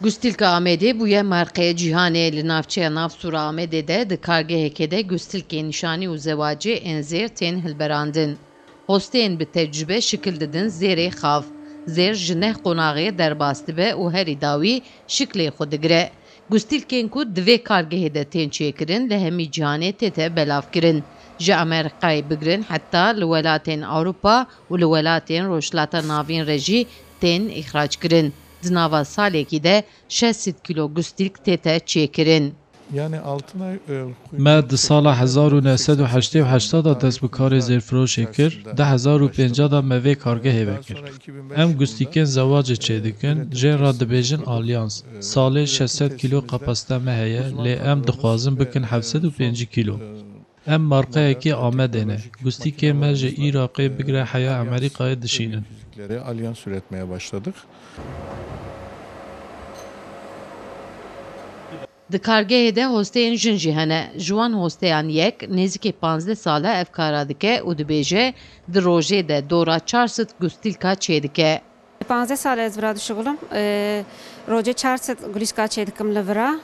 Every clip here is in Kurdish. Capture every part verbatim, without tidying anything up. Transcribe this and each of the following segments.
Gustîlka Amedê bûye merqê cîhanê. Li navçeya Navsûra Amedê de di kargehekê de gustîlkên nîşanî û zewacê ên zêr tên hilberandin. Hosteyên bi tecrube şikil didin zêrê xav. Zêr ji neh qonaxê derbas dibe û herî dawî şiklê xwe digire. Gustîlkên ku di vê kargehê de tên çêkirin li hemî cîhanê tête belavkirin. Ji Amerîkayê bigirin heta li welatên Ewropa û li welatên Rojhilata Navîn re jî tên îxrackirin. Di nava salekî de şeş sed kîlo gustîlk tête çêkirin. Me di sala hezar û neh sed û heştê û heşt de dest bi karê zêrfiroşê kir, du hezar û pênc de me vê kargehê vekir. Em gustîkên zewacê çêdikin, jê re dibêjin alyans. Salê şeş sed kîlo kapasite me heye, lê em dixwazin bikin heft sed û pêncî kîlo. Em marqeyekî Amedê ne. Gustîkên me ji Iraqê bigire heya Amerîkayê dişînin. Di kargehê de hosteyên jin jî hene. Ji wan hosteyan yek nêzîkî panzdeh sal e ev kara dike û dibêje, di rojê de dora çar sed gustîlka çêdike. Panzdeh sal e ez vira dişuxulim. Rojê çar sed gulîska çêdikim li vira.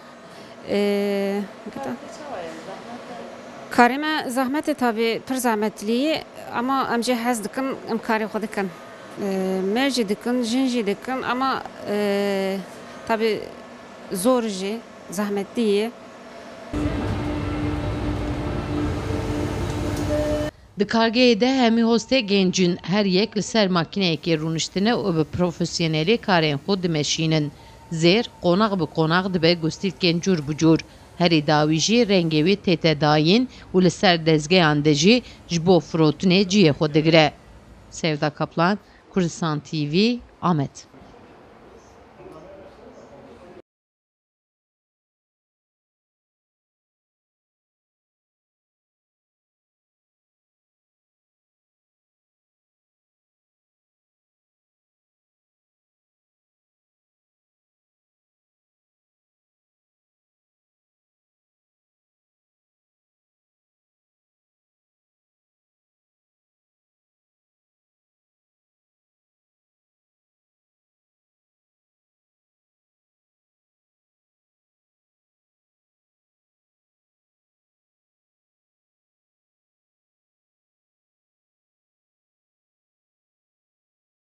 Karê me zehmet e tabî, pir zehmetlî ye, ama em jê hez dikin, em karê xwe dikin. Merc jî dikin, jin jî dikin ama tabî zor jî, zehmetlî ye. Di kargehê de hemî hostê genc in, her yek li ser makîneyekê rûniştine û bi profesyonelî karên xwe dimeşînin. Zêr qonax bi qonax dibe gustîlkên cûr bi cûr. Herî dawî jî rengê wî tête dayîn û li ser dezgeyan de jî ji bo firotinê cihê xwe digire. Sevda Kaplan, Kurdistan T V, Amed.